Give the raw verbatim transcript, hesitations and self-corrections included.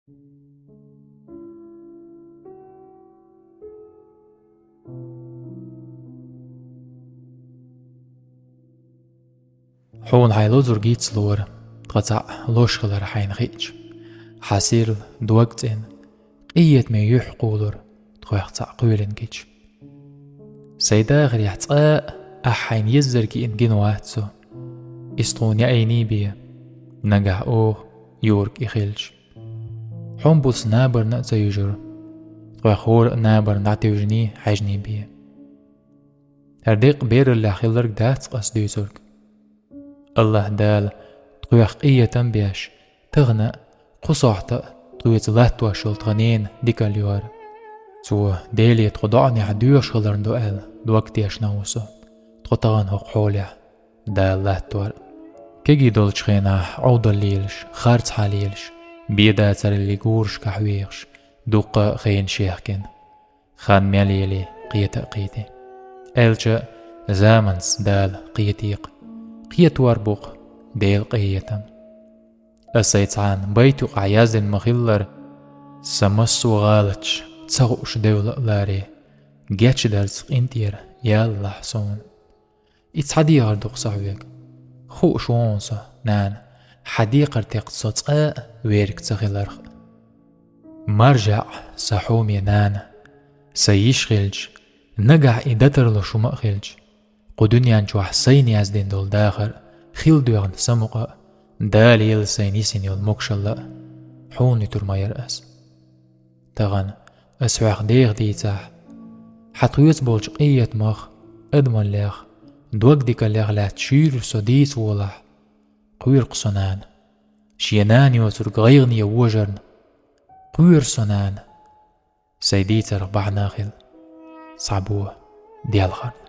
Хьуна хьайн лозург йицлора, тха цхьаъ лош хилар хьайна хиъча. Хьан сирла дог цӀена, къийтаме юьхь кхолора, тхох цхьаъ кхоьлина гича. Сайн дахарехь цкъа а ахь хьайна еззарг йиъна гина вац со. Иза тхуна яийний бен, нагахь оха юург и хилча. Хьо-м буса набарна а ца юьжура, тхох хӀора а набарна дӀатевжиний хьаьжний бен. ХӀара декъа бераллехь хилларг дац-кх ас дуьйцург. АллахӀ-Дала тхох къинхетам беш, тахана а, кху сохьта а тхоьца латтош йолу тхан ненан дикалла ю хӀара. Цо Деле тхо доӀанехь доьхуш хиларна ду аьлла, дог тешна ву со, тхо тахана хӀокху хьолехь Дала латтор а. Кегий долчу хенахь Ӏовдал лелаш, харц хьал елаш, бен дацараллин гурашкахь вехаш, дуккха а хенаш яьхкина. Хан мел елий, кхета а кхетий. Аьлча, заманца Дала кхетий-кх. Кхетор бу-кх Делан къинхетам. Аса сайн цхьана байта юкъахь яздина ма-хиллара, сан массо а гӀалаташ ца хууш девлла а ларий, гечдарца къинтӀера ялалахь суна. И цхьа дехар ду-кх сан хьоьга. Хууш ву хьуна со, нана, хьан декхар тӀехь со цкъа а верг ца хиларх а. МаржаӀ, сан хьоме нана, сан йиш хилча, нагахь и дан тарлуш хӀума а хилча, кху дуьнен чохь сайна яздина долу дахар хила доьгӀна сан мукъа а, Дала елла сайна йисина йолу могушалла а хьуна юьтур ма яра ас. Тахана ас хьох деха дийцахь, хьан тхоьца болчу къинхетамах, адамаллех, догдикаллех лаьцна шуьйра со дийца волахь, кхоьру-кх со, нана. Шен нана йоцург гӀайгӀане вожарна, кхоьру со, нана. Сайн дийцарх бахьана хила, схьабо делхарна.